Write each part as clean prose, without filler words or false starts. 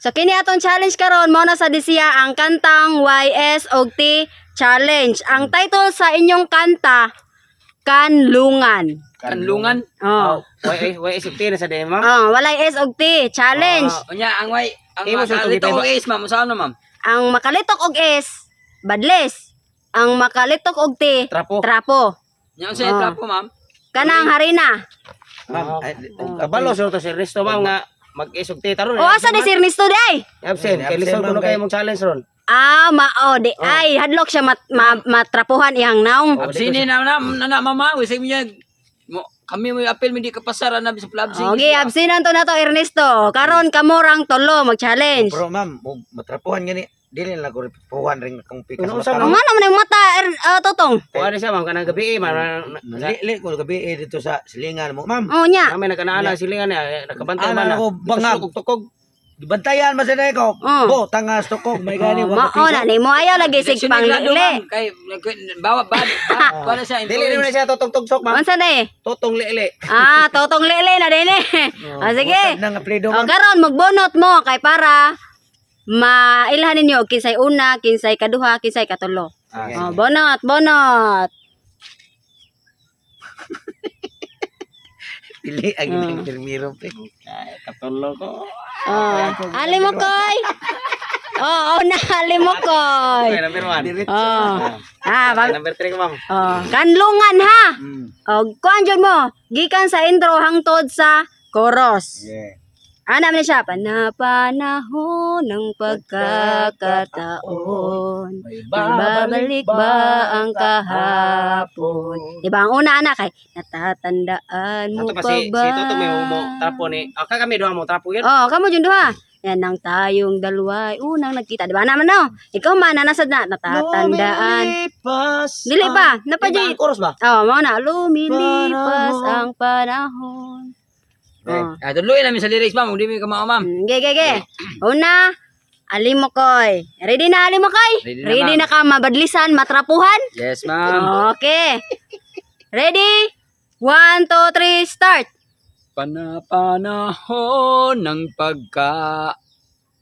So kini atong challenge karon, mao na sa siya ang kantang YS og T challenge. Ang title sa inyong kanta, Kanlungan. Kanlungan. Oh. Y Y S T na sa di, ma'am. Oh, walay S og T challenge. Oh, unya ang way ang Imo sa makalito tugitay ba? og S, ma'am, saan na, ma'am? Ang makalitok og S, badles. Ang makalitok og T, Trapo. trapo. Nya unsa Ah. trapo, ma'am? Kanang harina. Ma'am, ay, kabalo sa to si Ernesto, ma'am, nga mag-isog T taron. O asa ni si Ernesto di ay? Absent. Kay lisod Absent, kuno ma'am, kayo mong challenge ron. Ah, mao di ay hadlok siya matrapuhan iyang naong. Oh, Absine na na na, na mama, wisig niya mo kami mo apel mi di ka pasar ana sa plabsing. Okay, absinan to na to, Ernesto. Karon kamo rang tulo mag-challenge. Pero ma'am, matrapuhan gani. Dili na ko ripuhan ring kung pikas Ano, unsa O nga naman yung mata, Totong. Kuha ni siya, ma'am, kanang gabi eh, ma'am. Dili ko gabi eh, dito sa silingan mo, ma'am. O nya. Kami nagkanaan silingan niya, nakabantay Ana man na. ako, bangag. Tukog tukog. Bantayan man sa ko. Oh. Bo, tangas to ko. May gani Oh, wa mao na nimo ayaw lagi sig Sig pang panglili. kay bawa bad kuha na siya. Dili naman siya tutong tugsok, ma'am. Unsa na eh? Tutong lili. Ah, Totong lili na din eh. Ah, sige. Nang aplido, O ma'am. karon magbunot mo kay para mailhan ninyo kinsay una, kinsay kaduha, kinsay katulo. Ah, O, bonot, bonot. Pili ang ginang pirmiro pre. Ay, katulo ko. Oh, ali mo koy. Oh, oh na ali mo koy. Okay, number 1. Oh. Ah, Number 3 ko, ma'am. Oh, kanlungan ha. Oh, kuan jud mo. Gikan sa intro hangtod sa chorus. Yeah. Ana man siya, panapanahon ng pagkakataon. Babalik ba ang kahapon? Diba ang una anak kay natatandaan mo Ato pa pa si ba? si Tutong may mo trapo ni. Ah, kami duha mo trapo yun. Oh, kamo jud duha. Yan ang tayong dalawa ay unang nagkita. Diba naman no? Ikaw man nanasad na natatandaan. Lumipas. Dili pa, napa Diba jud. ang chorus ba? Oh, mao na lumilipas Panahon. ang panahon. Oh. Ah, tuloy namin sa lyrics, ma'am, hindi mi kamao, ma'am. Ge, ge, ge. Una, alimokoy. Ready na, alimokoy? Ready na, Ready ma'am. na ka mabadlisan, matrapuhan? Yes, ma'am. Okay. Ready? 1, 2, 3, start. Panapanahon ng pagka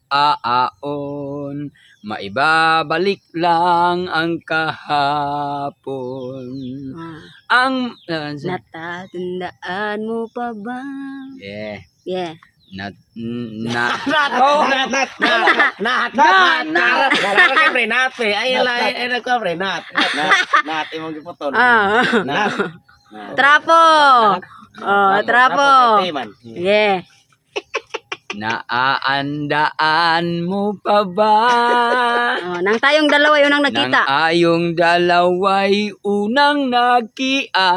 aaon, maibabalik lang ang kahapon. Ang Natatandaan mo pa ba? Yeah. Yeah. Na na Oh, nat nat nat nat nat nat. Nat kay pre, nat pre. Ay la, ay na ko pre, nat. Nat nat imong giputol. Ah. Nat. Trapo. Oh, trapo. Trapo man. Yeah. Naaandaan mo pa ba? Oh, nang tayong dalawa yung unang Nang nagkita. ayong dalaway unang nakia.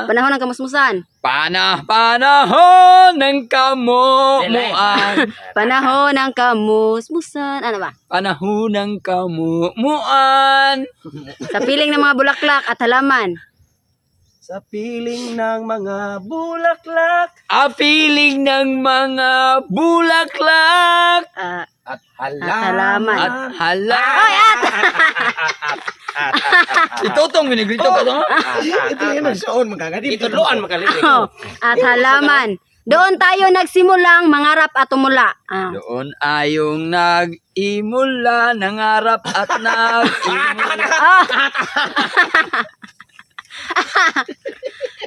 Panahon ng kamusmusan. Panah-panahon ng kamumuan. Panahon ng kamusmusan. Ano ba? Panahon ng kamumuan. Sa piling ng mga bulaklak at halaman. Sa piling ng mga bulaklak Apiling ng mga bulaklak Ah, At at hala. halaman. at hala. Oy, at! Si Totong ginigrito ka to. Ito yun ang saon magkagadi. Itudloan makalitik. Oh, at halaman. Doon tayo nagsimulang mangarap at tumula. Ah. Doon ayong nag-imula, nangarap at nag-imula. Oh.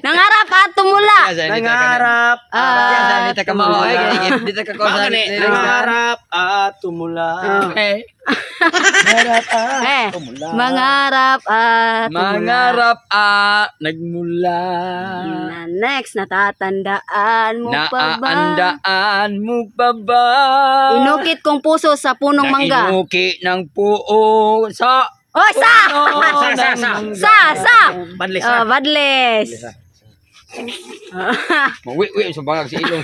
Nangarap at tumula. Nangarap Ah, Dito ka mao ay dito ka ko sa Nangarap at tumula. Okay. Harap at Eh, tumula. mangarap at tumula. Mangarap at nagmula. Na next, natatandaan mo pa ba? Naandaan mo pa ba? Inukit kong puso sa punong mangga. Inuki ng puo sa Oh, sa! puno Sa, sa, ng sa. mangga. Sa, sa! Badlis. Oh, badles. Mawi-wi sa bangag si ilong.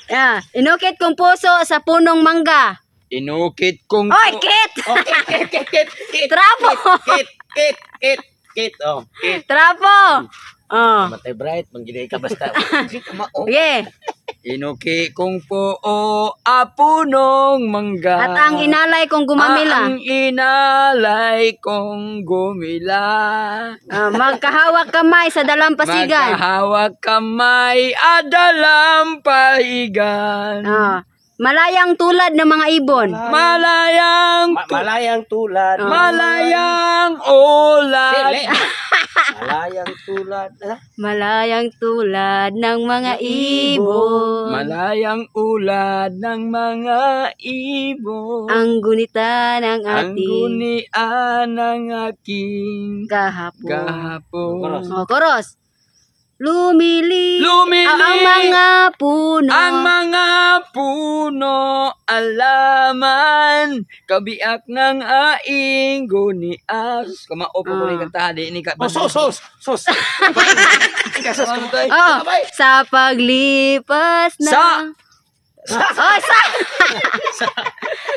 Yeah. Inukit kong puso sa punong mangga. Inukit kong Oy, kit! Oh, kit kit kit kit kit Trapo! kit kit kit kit oh kit. Trapo! Oh. Matay bright, manggiday ka basta. Yeah. Inuki kong puo a punong mangga. At ang inalay kong gumamila. Ang inalay kong gumila. Ah, magkahawak kamay sa dalampasigan. Magkahawak kamay adalang paigan. Ah. Malayang tulad ng mga ibon. Malayang Malayang tulad. Malayang ulat. Dili. Malayang tulad. Ah, Malayang tulad ng mga ibon. Malayang ulad ng mga ibon. Ang gunita ng Ang ating gunian ng aking kahapon. kahapon. Oh, koros. Lumili, Lumili ang mga puno. ang mga puno, alaman, kabiak ng aing gunias. Kamao po ko Ah. rin kantahan, di ni ka. Oh, sos, sos, sos. Ikaw, sos. Oh, sa paglipas ng Oh, sa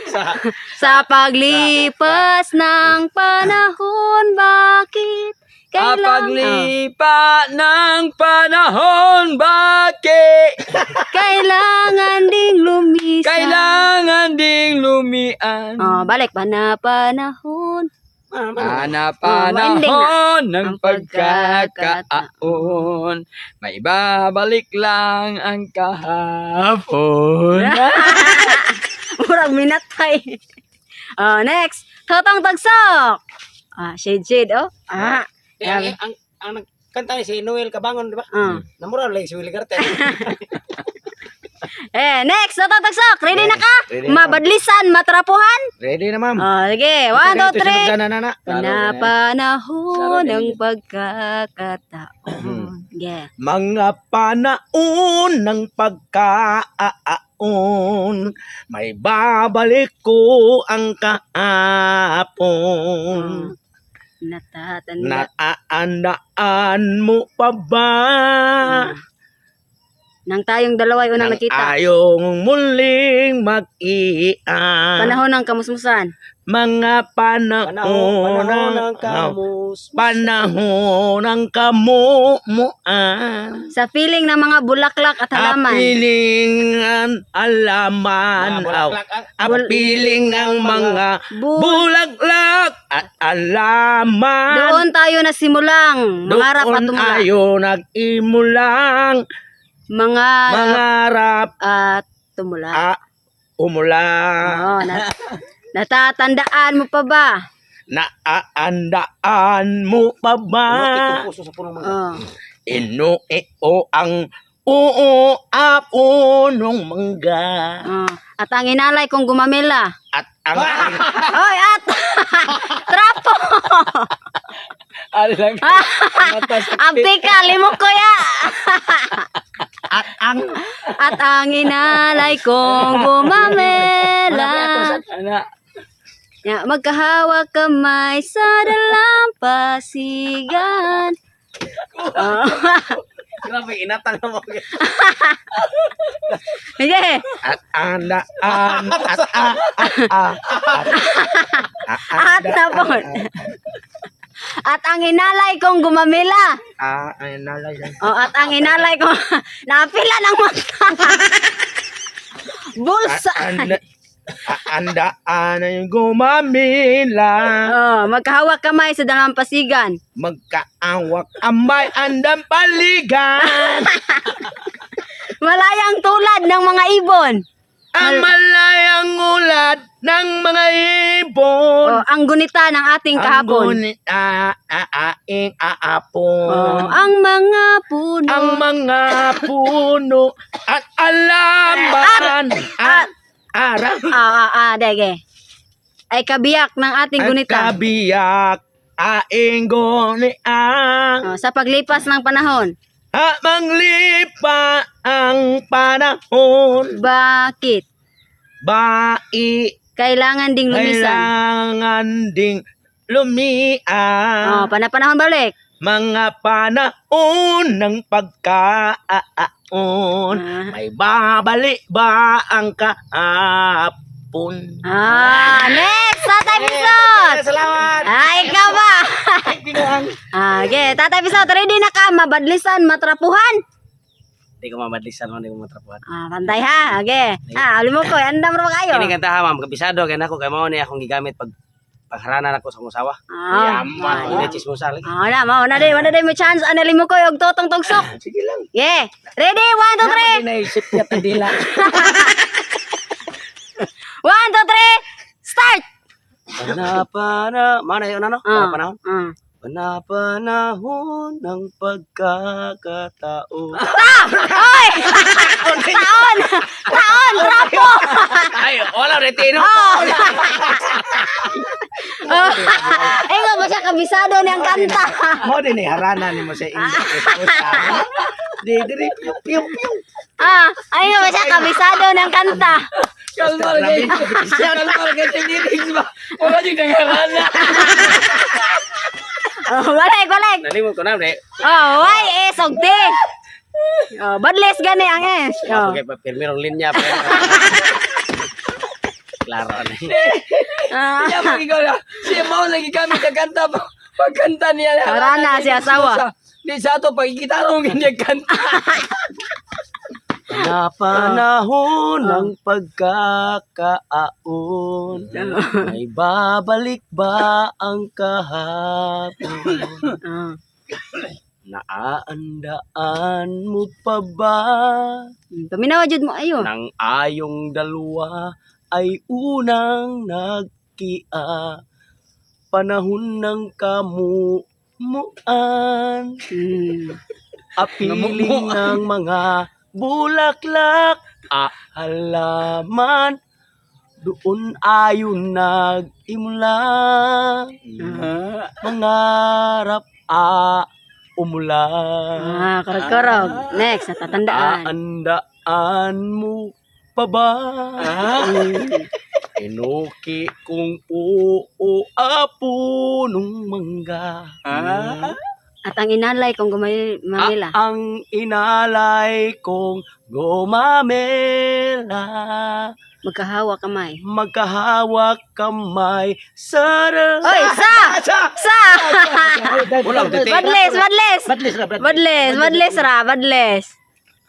Sa. Sa paglipas ng panahon, bakit kailangan Paglipa ng panahon, bakit kailangan ding lumisan? kailangan ding lumian? Oh, balik panapanahon. Ana Oh, ending na. panahon ng Ang pagkakataon. pagkakaon, may babalik lang ang kahapon. Murag minatay. Oh, next. Totong tagsok. Ah, shade shade oh. Ah. Eh, ang nagkanta ni si Noel Cabangon, di ba? Ah. Namura lang si Willie Carter. Eh, next, Totong tagsok. Ready na ka? Ready na. Mabadlisan, matrapuhan. Ready na, ma'am. Oh, sige. 1, 2, 3. Na, na, na. Panapanahon ng pagkakataon. Yeah. Mga panaon ng pagkaaon, may babalik ko ang kahapon. Natatanda. Naaandaan mo pa ba? Nang tayong dalawa ay unang Nang nakita. ayong muling mag-ian. Panahon ng kamusmusan. Mga panahon, Panahon, panahon ng ng kamus. panahon ng kamumuan. Sa feeling ng mga bulaklak at halaman. Apiling ang alaman. Mga bulaklak ang Apiling ang mga bulaklak at alaman. Doon tayo nasimulang. Mangarap at Doon tumula. tayo nag-imulang Mga mangarap at tumula. at umula. Oo, natatandaan mo pa ba? Naaandaan mo pa ba? Ano puso sa punong mangga. Oo. Inueo ang oo apunong mangga. Oo. At ang inalay kong gumamela. At ang Oy, at trapo. Alang, Aptika, limok ko ya. at ang At ang inalay kong gumamela. ana. Ya, magkahawak kamay sa dalampasigan. Oh. Grabe, inatang na mo. Sige. at ang daan at a at a at At tapon. At ang inalay kong gumamela. a ay nalay lang. Oh, at ang inalay kong napila ng mata. Bulsa. At ang daan ay gumamila. Oh, magkahawak kamay sa dalampasigan. Magkaawak amay andang paligan. Malayang tulad ng mga ibon. Ang malayang ulad ng mga ibon. Oh, ang gunita ng ating kahapon. Ang gunit a a aing aapon. Oh, ang mga puno. Ang mga puno at alaman at ara Dege. Ay kabiyak ng ating at gunita. kabiyak aing gunian. Oh, sa paglipas ng panahon. Habang lipa ang panahon, Bakit? bai Kailangan ding lumisan. kailangan ding lumian. Oh, panapanahon balik. Mga panahon ng pagkaaon, may babalik ba ang kahapon? Ah, next, Tatay Pisot. Salamat! Ah, ikaw ba? Okay, Tatay Pisot, ready na ka? Mabadlisan, matrapuhan? Hindi ko mamadlisan, hindi ko matrapuhan. Ah, pantay ha. Okay. Ah, alam mo ko, andam ra ba kayo? Kini kantaha ma'am, kabisado kay nako kay mao ni akong gigamit pag pangharanan ako sa akong asawa. Ah, Hindi chismosa lagi. Ah, wala, mao na din, wala din mo chance ana limo ko og totong tugsok. Sige lang. Yeah. Ready? 1, 2, 3. Naisip niya tadila. Panapana, mana yun ano? Ah. Panahon? Ah. Panapanahon ng pagkakatao. Oy! Taon! Taon! Trapo! Ay, wala rin tino. Oh. Oh. Ingon ba siya kabisado niyang kanta? Mo din eh, harana ni mo sa inyo. Di, diri, piu, piu, piu. Ah, ay ba siya kabisado niyang kanta? Kalma lagi. Kalma lagi sa lyrics ba? Wala yung nangarana. Oh, balik, balik. Nalimot ko na, pre. Oh, Y S og T. Oh, badless gani ang S. Oh. Okay, pirmirong linya, pre. Klaro na. Ah, Siya pag ikaw na. Siya mao lagi kami kaganta. Pagkanta niya. Harana si asawa. Di sa ato pagkitarong hindi kanta. Panapanahon ng pagkakaon. May babalik ba ang kahapon? Ah. Naaandaan mo pa ba? Paminawa jud mo ayo. Nang ayong dalawa ay unang nagkia. Panahon ng kamumuan. Apiling ng mga bulaklak, ah, halaman. Doon ayon nag-imula. Mangarap a umulan. Ah, karag-karag. Next, natatandaan. Aandaan mo pa ba? Inuki kong oo apo nung mangga. Ah. At ang inalay kong gumamela. Ah, ang inalay kong gumamela. Magkahawa kamay. Magkahawak kamay sa Oy, sa! Sa! Sa! Wala, tete. Badless, badless! Badless ra, badless. Badless, badless ra, badless.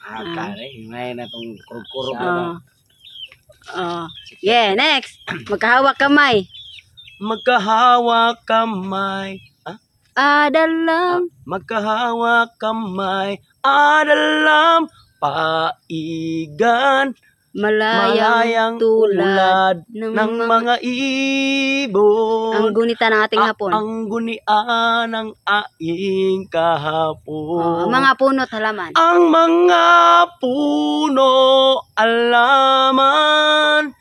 Ah, kare, hingay na tong kurog-kurog na. Oh. Oh. Yeah, next. Magkahawak kamay. Magkahawak kamay. Ah, Adalam. magkahawak kamay. Adalam paigan. Malayang, Malayang tulad ulad ng, ng mga mga ibon. ang gunita ng ating Ah, hapon. Ang gunian ng aing kahapon. Oh, ang mga puno't halaman. Ang mga puno alaman,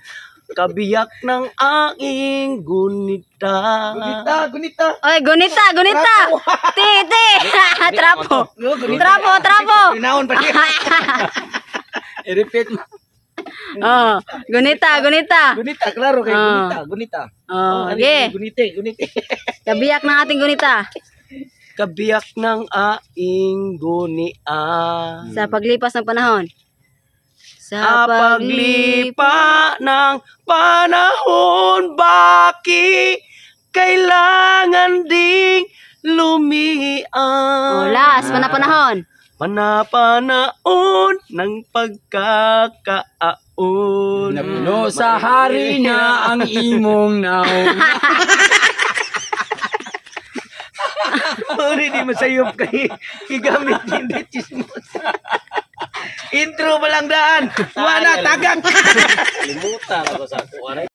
kabiyak ng aking gunita. Gunita, gunita. Oy, gunita, gunita. Ti, ti. Trapo. Trapo, trapo. Ginaon pa niya. I-repeat mo. Oh, gunita, gunita. Gunita, klaro kay Ah. gunita, gunita. Oh, ano yeah. yun? Gunite, gunite. Kabiyak ng ating gunita Kabiyak ng aing gunian. sa paglipas ng panahon. Sa Sa paglipa ng panahon, bakit kailangan ding lumian? Oh, last panapanahon. Panapanaon ng pagkakaon. Napuno sa hari na ang imong naong. Uri di masayop kay gigamit hindi chismos. Intro pa lang daan. Wala tagak. Limutan ako sa kuwan.